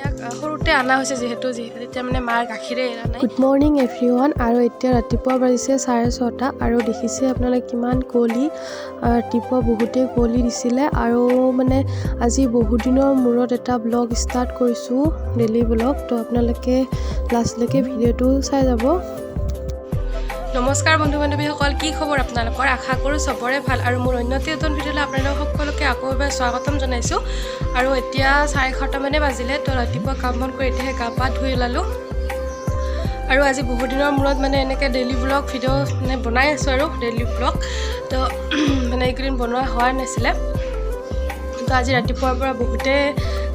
ইয়াক সৰুতে অনা হৈছে যিহেতু তেতিয়া মানে মাৰ গাখীৰে এৰা নাই। Good morning everyone. আৰু এতিয়া ৰাতিপুৱা বাজিছে 6:30 আৰু দেখিছে আপোনালোকে কিমান কুঁৱলী। ৰাতিপুৱা বহুতেই কুঁৱলী দিছিলে আৰু মানে আজি বহুদিনৰ মূৰত এটা ব্লগ ষ্টাৰ্ট কৰিছোঁ, ডেইলি ব্লগ। তো আপোনালোকে লাষ্টলৈকে ভিডিঅ'টো চাই যাব। নমস্কাৰ বন্ধু বান্ধৱীসকল, কি খবৰ আপোনালোকৰ? আশা কৰোঁ চবৰে ভাল। আৰু মোৰ অন্য এটি নতুন ভিডিঅ'লৈ আপোনালোক সকলোকে আকৌ এবাৰ স্বাগতম জনাইছোঁ। আৰু এতিয়া 11:30 মানে বাজিলে। তো ৰাতিপুৱা কাম বন কৰি এতিয়াহে গা পা ধুই ওলালোঁ। আৰু আজি বহুদিনৰ মূৰত মানে এনেকৈ ডেইলি ব্লগ ভিডিঅ' মানে বনাই আছোঁ আৰু ডেইলি ব্লগ। তো মানে এইকেইদিন বনোৱা হোৱা নাছিলে। তো আজি ৰাতিপুৱাৰ পৰা বহুতে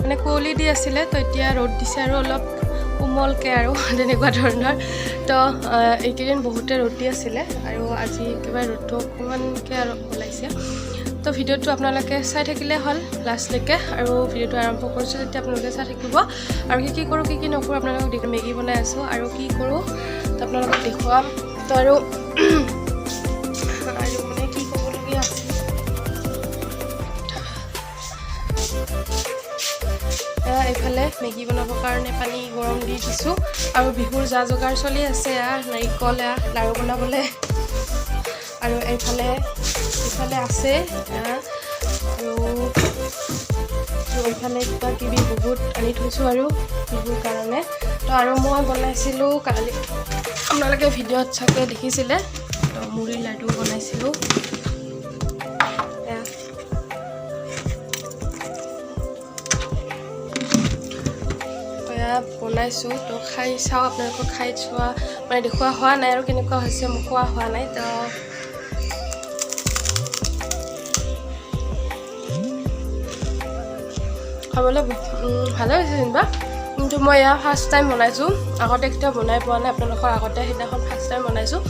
মানে কুঁৱলী দি আছিলে। তো এতিয়া ৰ'দ দিছে আৰু অলপ কোমলকৈ আৰু তেনেকুৱা ধৰণৰ। তো এইকেইদিন বহুতে ৰ'দ দি আছিলে আৰু আজি একেবাৰে ৰ'দটো অকণমানকৈ আৰু ওলাইছে। তো ভিডিঅ'টো আপোনালোকে চাই থাকিলে হ'ল লাষ্টলৈকে। আৰু ভিডিঅ'টো আৰম্ভ কৰিছোঁ যেতিয়া আপোনালোকে চাই থাকিব। আৰু কি কি কৰোঁ কি কি নকৰোঁ আপোনালোকক, মেগী বনাই আছোঁ আৰু কি কৰোঁ তো আপোনালোকক দেখুৱাম। তো আৰু আৰু মানে কি ক'বলগীয়া আছিল, এইফালে মেগী বনাবৰ কাৰণে পানী গৰম দি দিছোঁ। আৰু বিহুৰ যা যোগাৰ চলি আছে। এয়া নাৰিকল, এয়া লাড়ু বনাবলৈ। আৰু এইফালে ইফালে আছে আৰু এইফালে কিবা কিবি বহুত আনি থৈছোঁ আৰু বিহুৰ কাৰণে। তো আৰু মই বনাইছিলোঁ কালি, আপোনালোকে ভিডিঅ'ত চাগে দেখিছিলে। তো মুড়ি লাড়ু বনাইছিলোঁ। এয়া এয়া বনাইছোঁ। তো খাই চাওঁ, আপোনালোকক খাই চোৱা মানে দেখুওৱা হোৱা নাই আৰু কেনেকুৱা হৈছে মোক কোৱা হোৱা নাই। তো খাবলৈ ভালে হৈছে যেনিবা। কিন্তু মই এয়া ফাৰ্ষ্ট টাইম বনাইছোঁ, আগতে কেতিয়াও বনাই পোৱা নাই। আপোনালোকৰ আগতে সেইদিনাখন ফাৰ্ষ্ট টাইম বনাইছোঁ।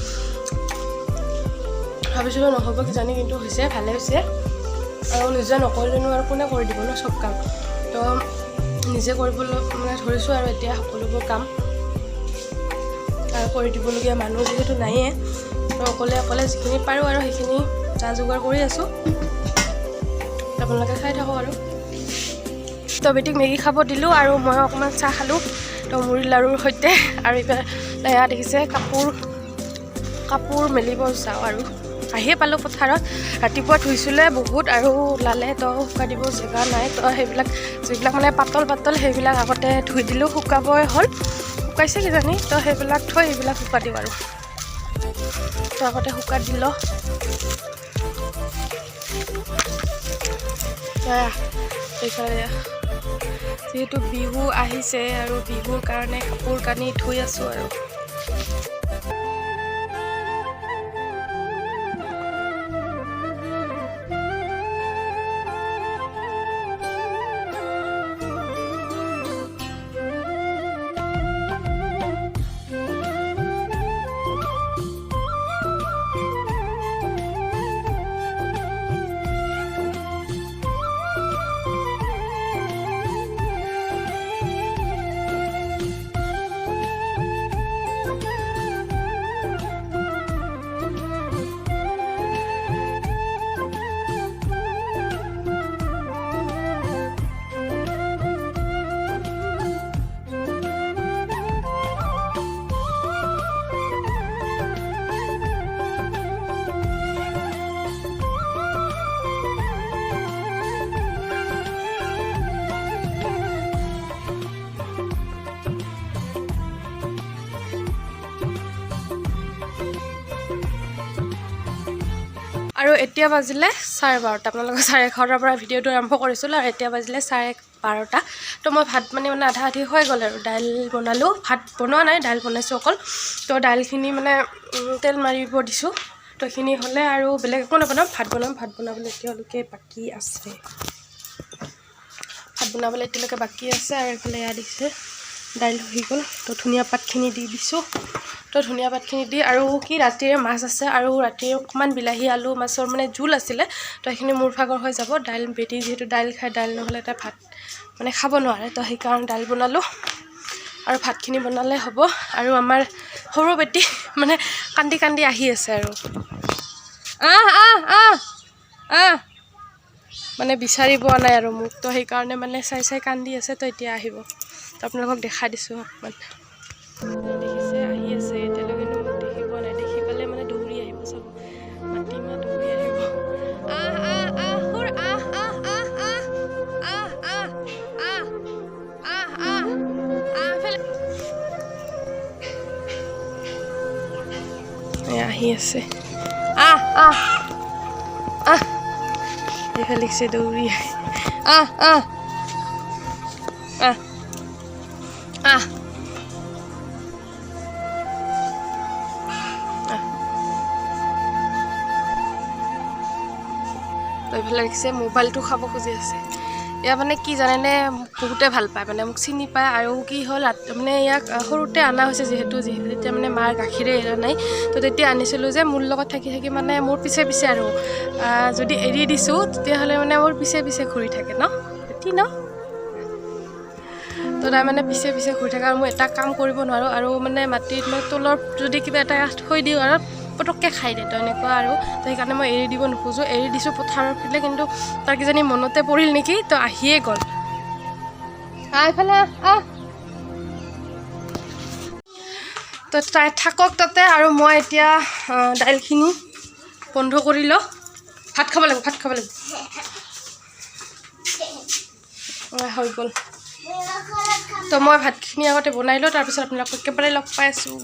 ভাবিছিলোঁ নহ'ব কিজানি, কিন্তু হৈছে, ভালে হৈছে। আৰু নিজে নকৰিলেনো আৰু কোনে কৰি দিব ন চব কাম। তো নিজে কৰিবলৈ মানে ধৰিছোঁ আৰু এতিয়া সকলোবোৰ কাম। আৰু কৰি দিবলগীয়া মানুহ যিহেতু নাইয়ে, তো অকলে অকলে যিখিনি পাৰোঁ আৰু সেইখিনি যা যোগাৰ কৰি আছোঁ। আপোনালোকে চাই থাকক। আৰু তো বেটিক মেগী খাব দিলোঁ আৰু মই অকণমান চাহ খালোঁ তো মুড়ি লাড়ুৰ সৈতে। আৰু ইফালে এয়া দেখিছে কাপোৰ কাপোৰ মেলিব যাওঁ। আৰু আহিয়ে পালোঁ পথাৰত। ৰাতিপুৱা ধুইছিলে বহুত আৰু ওলালে, তো শুকাই দিব জেগা নাই। তো সেইবিলাক যিবিলাক মানে পাতল পাতল সেইবিলাক আগতে ধুই দিলোঁ, শুকাবই হ'ল, শুকাইছে কিজানি। তো সেইবিলাক থৈ এইবিলাক শুকাই দিওঁ আৰু। তো আগতে শুকাই দিলোঁ। এইফালে যিহেতু বিহু আহিছে আৰু বিহুৰ কাৰণে কাপোৰ কানি ধুই আছোঁ আৰু। আৰু এতিয়া বাজিলে 12:30। আপোনালোকৰ 11:30ৰ পৰা ভিডিঅ'টো আৰম্ভ কৰিছিলোঁ আৰু এতিয়া বাজিলে 12:30। তো মই ভাত মানে মানে আধা আধি হৈ গ'ল আৰু দাইল বনালোঁ। ভাত বনোৱা নাই, দাইল বনাইছোঁ অকল। তো দাইলখিনি মানে তেল মাৰিব দিছোঁ। তো এইখিনি হ'লে আৰু বেলেগ একো নবনাওঁ, ভাত বনাম। ভাত বনাবলৈ এতিয়ালৈকে বাকী আছে, ভাত বনাবলৈ এতিয়ালৈকে বাকী আছে। আৰু এইফালে এয়া দিছে দাইল হৈ গ'ল। তো ধনিয়া পাতখিনি দি দিছোঁ। তো ধনিয়া পাতখিনি দি আৰু কি ৰাতিৰে মাছ আছে আৰু ৰাতিৰ অকণমান বিলাহী আলু মাছৰ মানে জোল আছিলে। তো সেইখিনি মোৰ ভাগৰ হৈ যাব। দাইল বেটি যিহেতু দাইল খায়, দাইল নহ'লে তাই ভাত মানে খাব নোৱাৰে। তো সেইকাৰণে দাইল বনালোঁ আৰু ভাতখিনি বনালে হ'ব। আৰু আমাৰ সৰু বেটি মানে কান্দি কান্দি আহি আছে আৰু আহ আহ আহ আহ মানে বিচাৰি পোৱা নাই আৰু মোক। তো সেইকাৰণে মানে চাই চাই কান্দি আছে। তো এতিয়া আহিব। তো আপোনালোকক দেখাই দিছোঁ অকণমান। দেখিছে আহি আছে, এতিয়ালৈকে কিন্তু মোক দেখি পোৱা নাই। দেখি পালে মানে দৌৰি আহিব, চাব মাটিমাহ দৌৰি আহিব। আহ আহ আহ সুৰ আহ আহ আহ আহ আহ আহ আহ আহ আহ আহ আহি আছে। আহ আহ আহ এইফালে দেখিছে দৌৰি আহ আহ আহ আহ। তো এইফালে দেখিছে মোবাইলটো খাব খুজি আছে। ইয়াৰ মানে কি জানেনে, বহুতে ভাল পায়, মানে মোক চিনি পায়। আৰু কি হ'ল, মানে ইয়াক সৰুতে অনা হৈছে, যিহেতু তেতিয়া মানে মাৰ গাখীৰে এৰা নাই, তো তেতিয়া আনিছিলোঁ যে মোৰ লগত থাকি থাকি মানে মোৰ পিছে পিছে আৰু যদি এৰি দিছোঁ তেতিয়াহ'লে মানে মোৰ পিছে পিছে ঘূৰি থাকে ন বেটি ন। তো তাই মানে পিছে পিছে ঘূৰি থাকে আৰু মই এটা কাম কৰিব নোৱাৰোঁ। আৰু মানে মাটিত মই তলত যদি কিবা এটা থৈ দিওঁ আৰু পটককৈ খাই দিয়ে, তো এনেকুৱা আৰু। তো সেইকাৰণে মই এৰি দিব নোখোজোঁ। এৰি দিছোঁ পথাৰৰ ফালে, কিন্তু তাৰ কিজানি মনতে পৰিল নেকি, তো আহিয়ে গ'ল। আহ এইফালে আহ। তো তাই থাকক তাতে, আৰু মই এতিয়া দাইলখিনি বন্ধ কৰি লওঁ। ভাত খাব লাগিব, ভাত খাব লাগিব। হৈ গ'ল। তো মই ভাতখিনি আগতে বনাই লওঁ, তাৰপিছত আপোনালোকক একেবাৰে লগ পাই আছোঁ।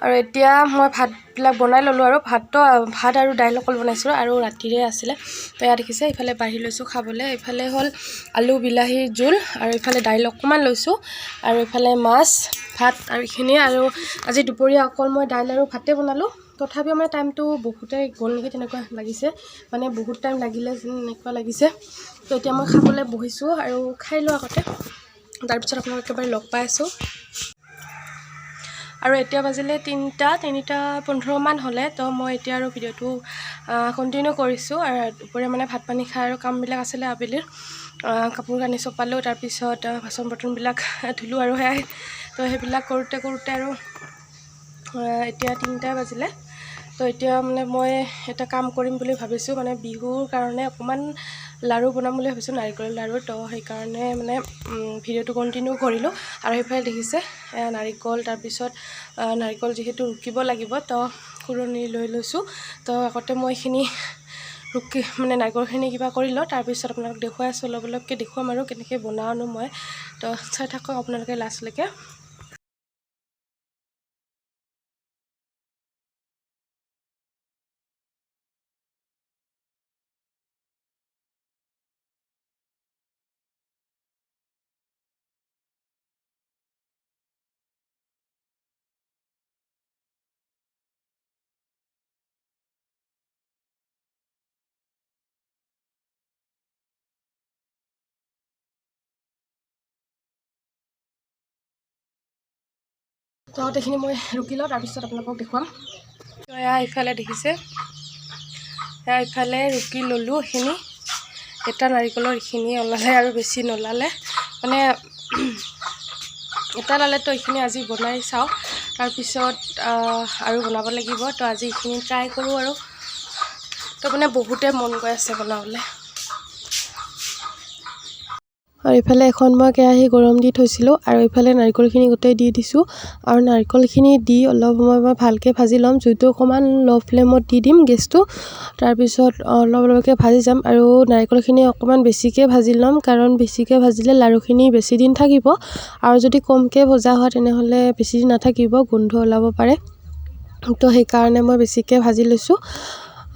আৰু এতিয়া মই ভাতবিলাক বনাই ল'লোঁ আৰু ভাত আৰু দাইল অকল বনাইছিলোঁ আৰু ৰাতিৰে আছিলে। তো ইয়াত দেখিছে ইফালে বাঢ়ি লৈছোঁ খাবলৈ। ইফালে হ'ল আলু বিলাহীৰ জোল আৰু ইফালে দাইল অকণমান লৈছোঁ আৰু ইফালে মাছ ভাত আৰু এইখিনিয়ে। আৰু আজি দুপৰীয়া অকল মই দাইল আৰু ভাতে বনালোঁ। তথাপিও মানে টাইমটো বহুতেই গ'ল নেকি তেনেকুৱা লাগিছে, মানে বহুত টাইম লাগিলে যেন এনেকুৱা লাগিছে। তো এতিয়া মই খাবলৈ বহিছোঁ আৰু খাই লওঁ আগতে, তাৰপিছত আপোনালোক একেবাৰে লগ পাই আছোঁ। আৰু এতিয়া বাজিলে 3:15মান হ'লে। তো মই এতিয়া আৰু ভিডিঅ'টো কণ্টিনিউ কৰিছোঁ। আৰু দুপৰীয়া মানে ভাত পানী খাই আৰু কামবিলাক আছিলে, আবেলিৰ কাপোৰ কানি চপালোঁ, তাৰপিছত বাচন বৰ্তনবিলাক ধুলোঁ আৰু সেয়াই। তো সেইবিলাক কৰোঁতে কৰোঁতে আৰু এতিয়া 3টা বাজিলে। তো এতিয়া মানে মই এটা কাম কৰিম বুলি ভাবিছোঁ, মানে বিহুৰ কাৰণে অকণমান লাড়ু বনাম বুলি ভাবিছোঁ, নাৰিকলৰ লাড়ু। তো সেইকাৰণে মানে ভিডিঅ'টো কণ্টিনিউ কৰিলোঁ। আৰু সেইফালে দেখিছে নাৰিকল, তাৰপিছত নাৰিকল যিহেতু ৰুকিব লাগিব, তো খুৰণি লৈ লৈছোঁ। তো আগতে মই এইখিনি ৰুকি মানে নাৰিকলখিনি কিবা কৰি লওঁ, তাৰপিছত আপোনালোক দেখুৱাই আছোঁ, অলপ অলপকৈ দেখুৱাম আৰু কেনেকৈ বনাওঁনো মই। তো চাই থাকক আপোনালোকে লাষ্টলৈকে। তো এইখিনি মই ৰুকি লওঁ, তাৰপিছত আপোনালোকক দেখুৱাম। তো এয়া ইফালে দেখিছে, এয়া ইফালে ৰুকি ল'লোঁ এইখিনি। এটা নাৰিকলৰ এইখিনি ওলালে আৰু বেছি নোলালে, মানে এটা ওলালে। তো এইখিনি আজি বনাই চাওঁ, তাৰপিছত আৰু বনাব লাগিব। তো আজি এইখিনি ট্ৰাই কৰোঁ আৰু। তো মানে বহুতে মন গৈ আছে বনাবলৈ। আৰু ইফালে এখন মই কেৰাহী গৰম দি থৈছিলোঁ আৰু ইফালে নাৰিকলখিনি গোটেই দি দিছোঁ। আৰু নাৰিকলখিনি দি অলপ সময় মই ভালকৈ ভাজি ল'ম, জুইটো অকণমান ল' ফ্লেমত দি দিম গেছটো। তাৰপিছত অলপ অলপকৈ ভাজি যাম আৰু নাৰিকলখিনি অকণমান বেছিকৈ ভাজি ল'ম, কাৰণ বেছিকৈ ভাজিলে লাড়ুখিনি বেছি দিন থাকিব। আৰু যদি কমকৈ ভজা হয় তেনেহ'লে বেছি দিন নাথাকিব, গোন্ধ ওলাব পাৰে। তো সেইকাৰণে মই বেছিকৈ ভাজি লৈছোঁ।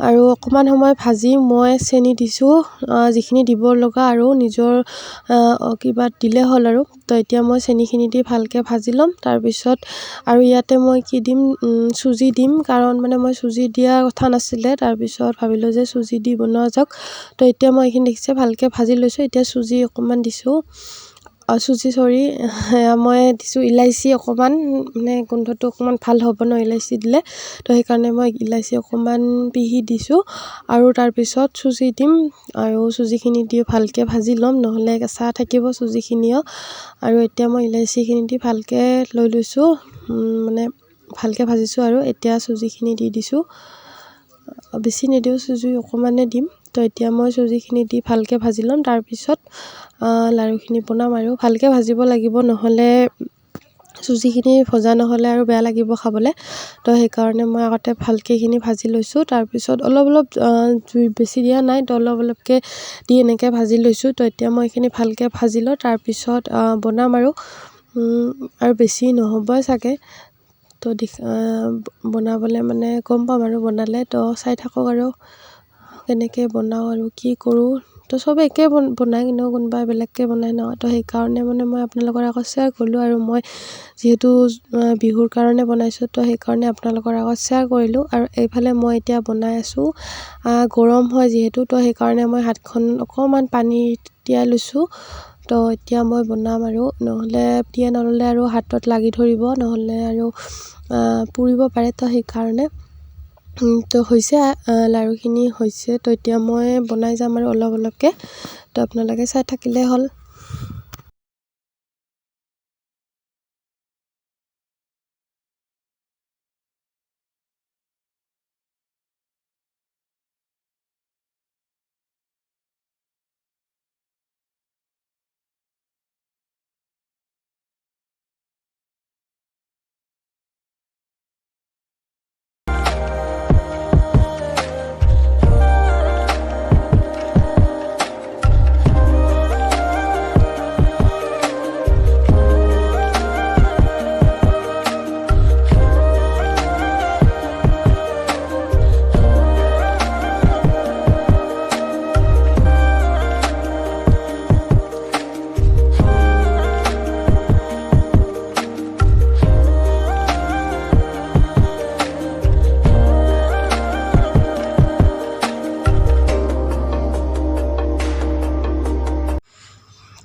আৰু অকণমান সময় ভাজি মই চেনি দিছোঁ, যিখিনি দিব লগা আৰু নিজৰ কিবা দিলে হ'ল আৰু। তো এতিয়া মই চেনিখিনি দি ভালকৈ ভাজি ল'ম। তাৰপিছত আৰু ইয়াতে মই কি দিম, চুজি দিম, কাৰণ মানে মই চুজি দিয়া কথা নাছিলে, তাৰপিছত ভাবিলোঁ যে চুজি দি বনোৱা যাওক। তো এতিয়া মই এইখিনি দেখিছে ভালকৈ ভাজি লৈছোঁ। এতিয়া চুজি অকণমান দিছোঁ, চুজি চৰি মই দিছোঁ ইলাচি অকণমান, মানে গোন্ধটো অকণমান ভাল হ'ব ন ইলাচি দিলে, তো সেইকাৰণে মই ইলাচি অকণমান পিহি দিছোঁ। আৰু তাৰপিছত চুজি দিম আৰু চুজিখিনি দি ভালকৈ ভাজি ল'ম, নহ'লে কেঁচা থাকিব চুজিখিনিও। আৰু এতিয়া মই ইলাচিখিনি দি ভালকৈ লৈ লৈছোঁ, মানে ভালকৈ ভাজিছোঁ। আৰু এতিয়া চুজিখিনি দি দিছোঁ, বেছি নিদিওঁ চুজি, অকণমানে দিম। তো এতিয়া মই চুজিখিনি দি ভালকৈ ভাজি ল'ম, তাৰপিছত লাড়ুখিনি বনাম। আৰু ভালকৈ ভাজিব লাগিব, নহ'লে চুজিখিনি ভজা নহ'লে আৰু বেয়া লাগিব খাবলৈ। তো সেইকাৰণে মই আগতে ভালকৈ এইখিনি ভাজি লৈছোঁ। তাৰপিছত অলপ অলপ জুই বেছি দিয়া নাই, তো অলপ অলপকৈ দি এনেকৈ ভাজি লৈছোঁ। তো এতিয়া মই এইখিনি ভালকৈ ভাজি লওঁ, তাৰপিছত বনাম। আৰু আৰু বেছি নহ'বই চাগে। তো বনাবলৈ মানে গম পাম আৰু বনালে। তো চাই থাকক আৰু কেনেকৈ বনাওঁ আৰু কি কৰোঁ। তো চবে একেই বনায়, কিন্তু কোনোবাই বেলেগকৈ বনায় ন, তো সেইকাৰণে মানে মই আপোনালোকৰ আগত শ্বেয়াৰ কৰিলোঁ। আৰু মই যিহেতু বিহুৰ কাৰণে বনাইছোঁ, তো সেইকাৰণে আপোনালোকৰ আগত শ্বেয়াৰ কৰিলোঁ। আৰু এইফালে মই এতিয়া বনাই আছোঁ। গৰম হয় যিহেতু, তো সেইকাৰণে মই হাতখন অকণমান পানী তিয়াই লৈছোঁ। তো এতিয়া মই বনাম আৰু, নহ'লে তিয়াই নল'লে আৰু হাতত লাগি ধৰিব, নহ'লে আৰু পুৰিব পাৰে। তো সেইকাৰণে তো হৈছে, লাড়ুখিনি হৈছে। তো এতিয়া মই বনাই যাম আৰু অলপ অলপকৈ। তো আপোনালোকে চাই থাকিলেই হ'ল।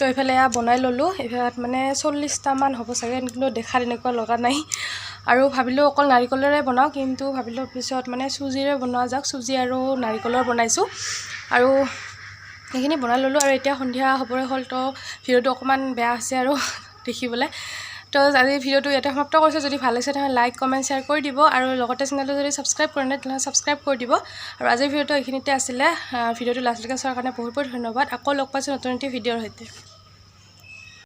তো এইফালে এয়া বনাই ল'লোঁ। এইফালে মানে 40টামান হ'ব চাগে, কিন্তু দেখাত এনেকুৱা লগা নাই। আৰু ভাবিলোঁ অকল নাৰিকলেৰে বনাওঁ, কিন্তু ভাবিলোঁ পিছত মানে চুজিৰে বনোৱা যাওক। চুজি আৰু নাৰিকলৰ বনাইছোঁ আৰু সেইখিনি বনাই ল'লোঁ। আৰু এতিয়া সন্ধিয়া হ'বৰে হ'ল, তো ভিডিঅ'টো অকণমান বেয়া হৈছে আৰু দেখিবলৈ। তো আজি ভিডিঅ'টো ইয়াতে সমাপ্ত কৰিছোঁ। যদি ভাল লাগিছে তেনেহ'লে লাইক, কমেণ্ট, শ্বেয়াৰ কৰি দিব আৰু লগতে চেনেলটো যদি ছাবস্ক্ৰাইব কৰা নাই তেনেহ'লে ছাবস্ক্ৰাইব কৰি দিব। আৰু আজিৰ ভিডিঅ'টো এইখিনিতে আছিলে। ভিডিঅ'টো লাষ্টলৈকে চোৱাৰ কাৰণে বহুত বহুত ধন্যবাদ। আকৌ লগ পাইছোঁ নতুন এটি ভিডিঅ'ৰ সৈতে।